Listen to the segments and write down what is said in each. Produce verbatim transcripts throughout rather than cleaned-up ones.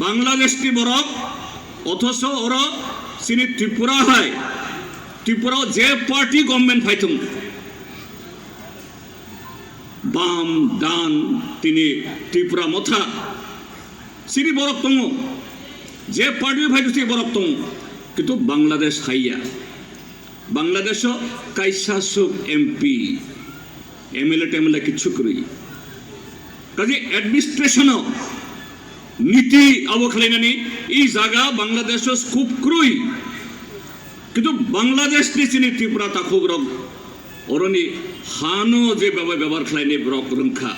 Bangladesh ni borok, othoso oro chini Tripura hai, Tripura o je party government phaithung, bam, dan, tini Tripura motha, chini borok tongo, je party phaithung chini borok tongo, kintu Bangladesh haiya. Bangladesh o kaisa suk M P, M L A temla kichu kwrwi. Kaje administration o niti abo khlainani i jaga Bangladesh o scope kwrwi. Kintu Bangladesh ni chini Tripura takhuk rok oroni hano je baba byabar khlaini borok rwngkha.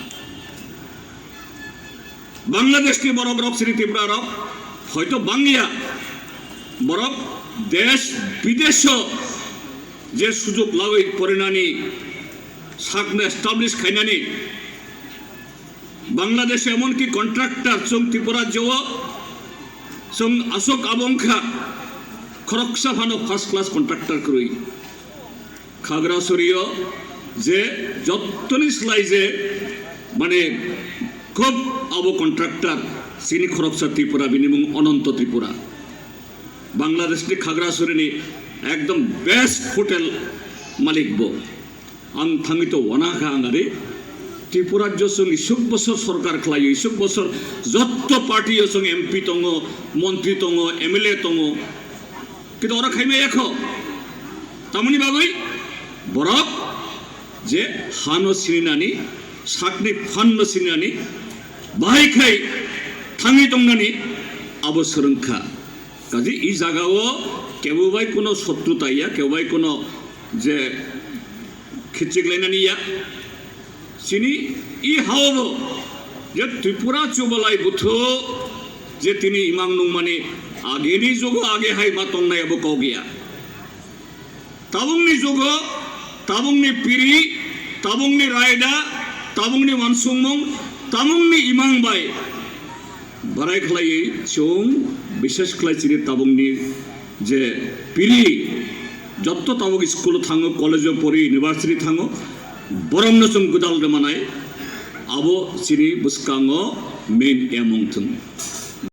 Bangladesh ni borok rok chini Tripura rok hoito bangya borok desh bidesh o je sujok lagwi porinani sakno establish khainani Bangladesh emonki contractor chwng Tripura rajyo o chwng aswk abo wngkha khoroksa phano first class contractor kwrwi. Khagrasuri o je jottoni slai je mane khub abo contractor chini khoroksa Tripura bini mung Ononto Tripura. Bangladesh ni Khagrasuri ni ekdom best hotel malik bo. Ang thangwi to wana kha ang ari. Tripura rajyo chwng isuk bosor sorkar khlaio, isuk bosor jotto party o chwng M P tongo, montri tongo, M L A tongo. Kintu oro khaimaya kho. Tamoni bagwi borok je hano sininani, sakni phanno sininani, bahai khai thangwi tongnani abo swrwngkha. Kaje i jagao kebo bai kuno sotru taiya, kebo bai kuno je khichik lainani ya. Chini i hao bo je Tripura chubalai buthu je tini imang nungmani ageni jugo age hai ma tongnai abo kok ya. Tabukni jugo, tabukni piri, tabukni raida, tabukni wansukmung, tabukni imang bai barai khlaiwi chwng, bishes khlai chini tabukni je piri, jotto tabuk school o thango, college o pori, university thango, borokno chwng gwdal rwmanai, abo chini bwskango main aim wng thung.